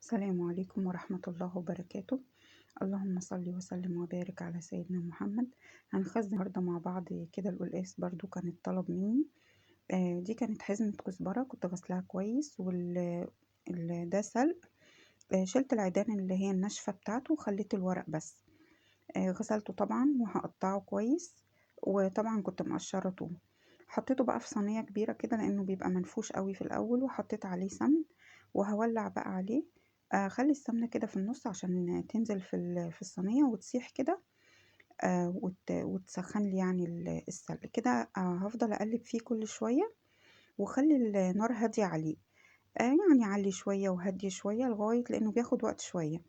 السلام عليكم ورحمة الله وبركاته. اللهم صل وسلم وبارك على سيدنا محمد. هنخزن النهارده مع بعض كده القلقاس، برضو كان الطلب مني. دي كانت حزمة كزبرة كنت غسلها كويس، ده سلق. شلت العيدان اللي هي الناشفة بتاعته وخليت الورق بس. غسلته طبعا وهقطعه كويس، وطبعا كنت مقشرة توم. حطيته بقى في صينية كبيرة كده لأنه بيبقى منفوش قوي في الأول، وحطيت عليه سمن وهولع بقى عليه. خلي السمنة كده في النص عشان تنزل في الصينية وتسيح كده، وتسخن لي يعني السلق كده. هفضل أقلب فيه كل شوية، وخلي النار هادية عليه، يعني علي شوية وهدي شوية لغاية لأنه بياخد وقت شوية.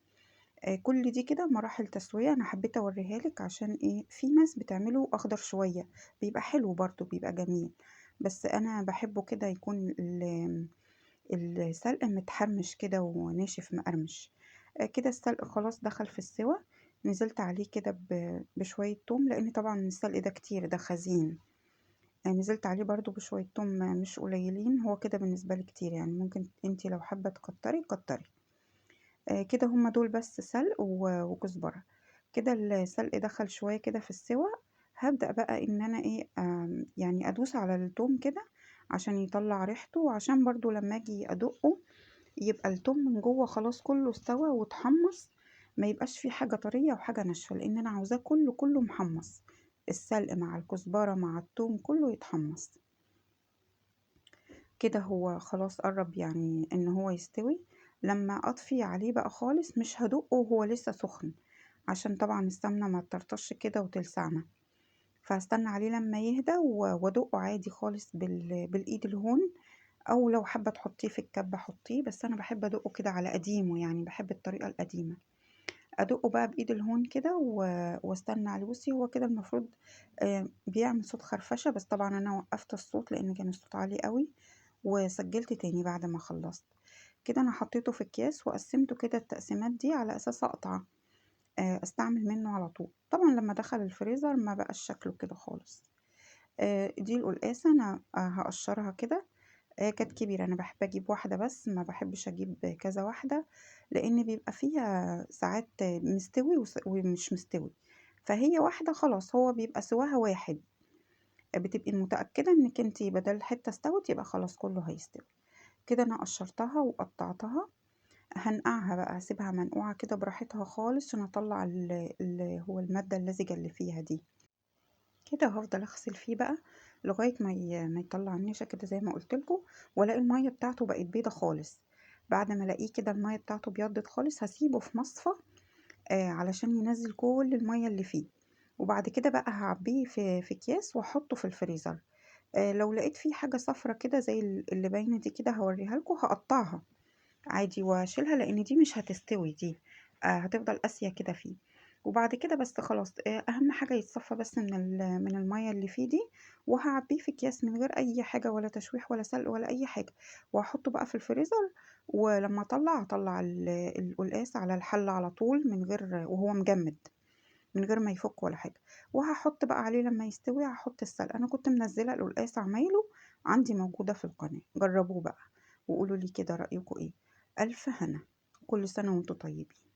كل دي كده مراحل تسوية، أنا حبيت أوريها لك عشان إيه، في ناس بتعمله أخضر شوية بيبقى حلو برضو بيبقى جميل، بس أنا بحبه كده يكون السلق متحرمش كده وناشف مقرمش. كده السلق خلاص دخل في السوا، نزلت عليه كده بشوية توم، لأن طبعا السلق ده كتير ده خزين. نزلت عليه برضو بشوية توم مش قليلين، هو كده بالنسبة لي كتير يعني، ممكن انتي لو حابة تكتري كتري. كده هما دول بس سلق وكزبرة. كده السلق دخل شوية كده في السوا. هبدأ بقى ان انا ايه، يعني ادوس على التوم كده عشان يطلع ريحته، وعشان برضو لما اجي ادقه يبقى التوم من جوه خلاص كله استوى واتحمص، ما يبقاش فيه حاجة طرية وحاجة ناشفة، لان انا عاوزاه كله محمص، السلق مع الكزبرة مع التوم كله يتحمص كده. هو خلاص قرب يعني ان هو يستوي. لما اطفي عليه بقى خالص مش هدقه وهو لسه سخن، عشان طبعا السمنة ما تطرطش كده وتلسعنا، فهستنى عليه لما يهدى وادقه عادي خالص بالايد الهون، او لو حابة تحطيه في الكبه حطيه، بس انا بحب ادقه كده على قديمة، يعني بحب الطريقة القديمة. ادقه بقى بايد الهون كده واستنى عليه. بصي هو كده المفروض بيعمل صوت خرفشه، بس طبعا انا وقفت الصوت لان كان الصوت عالي قوي، وسجلت تاني بعد ما خلصت. كده انا حطيته في اكياس وقسمته كده التقسيمات دي على اساس اقطع، استعمل منه على طول. طبعا لما دخل الفريزر ما بقاش شكله كده خالص. دي القلقاسه انا، هقشرها كده. كانت كبيرة، أنا بحب أجيب واحدة بس، ما بحبش أجيب كذا واحدة لأن بيبقى فيها ساعات مستوي ومش مستوي، فهي واحدة خلاص هو بيبقى سواها واحد، بتبقي متأكدة إنك انتي بدل حتة استوت يبقى خلاص كله هيستوي. كده أنا قشرتها وقطعتها، هنقعها بقى، هسيبها منقوعة كده براحتها خالص عشان أطلع هو المادة اللزجة اللي فيها دي. كده هفضل أغسل فيه بقى لغاية ما يطلع النشا كده زي ما قلت لكم، والاقي المية بتاعته بقت بيضة خالص. بعد ما الاقيه كده المية بتاعته بيضت خالص، هسيبه في مصفى، علشان ينزل كل المية اللي فيه، وبعد كده بقى هعبيه في اكياس واحطه في الفريزر. لو لقيت فيه حاجة صفرة كده زي اللي باينة دي كده هوريها لكم، هقطعها عادي واشيلها لان دي مش هتستوي، دي، هتفضل قاسية كده فيه. وبعد كده بس خلاص، اهم حاجة يتصفى بس من المية اللي فيه دي، وهعبيه في اكياس من غير اي حاجة، ولا تشويح ولا سلق ولا اي حاجة، وهحطه بقى في الفريزر. ولما اطلع هطلع القلقاس على الحلة على طول من غير، وهو مجمد من غير ما يفك ولا حاجة. وهحط بقى عليه لما يستوي هحط السلق. انا كنت منزلة القلقاس عمايله عندي موجودة في القناة، جربوه بقى وقولوا لي كده رأيكم ايه. ألف هنا، كل سنة وانتم طيبين.